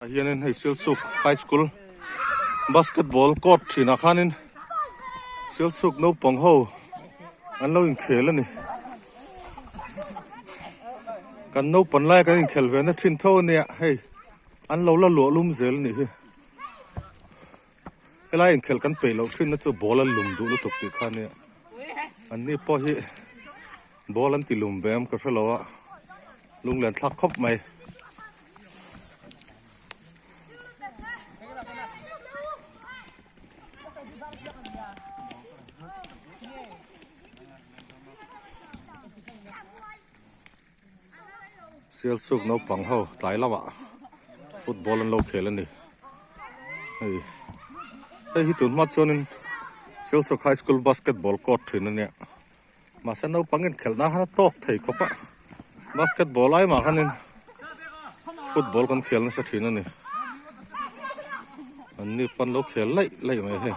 Ah hianin hei Silchuk High School basketball court thinah khanin Silchuk naupang ho an lo inkhel a ni. Kan naupan lai kan inkhel ve na thin tho ania hei an lo la luah lum zel a nih hi. Helai inkhel kan peih loh thin na chu ball an lum duh lutuk tih kha ania. An ni pawh hi ball an ti lum ve em ka hrelo a lunglen thlak khawp mai. Sialsuk naupang ho tlai lamah football an lo khel a ni hei hei hi tun hma chuanin Sialsuk high school basketball court thin a nia. Mahse naupang inkhelh nan khan a tawk thei khawp a, basketball ai mah khanin football kan khel nasa thin a ni. An ni pawn lo khel laih laih mai hei.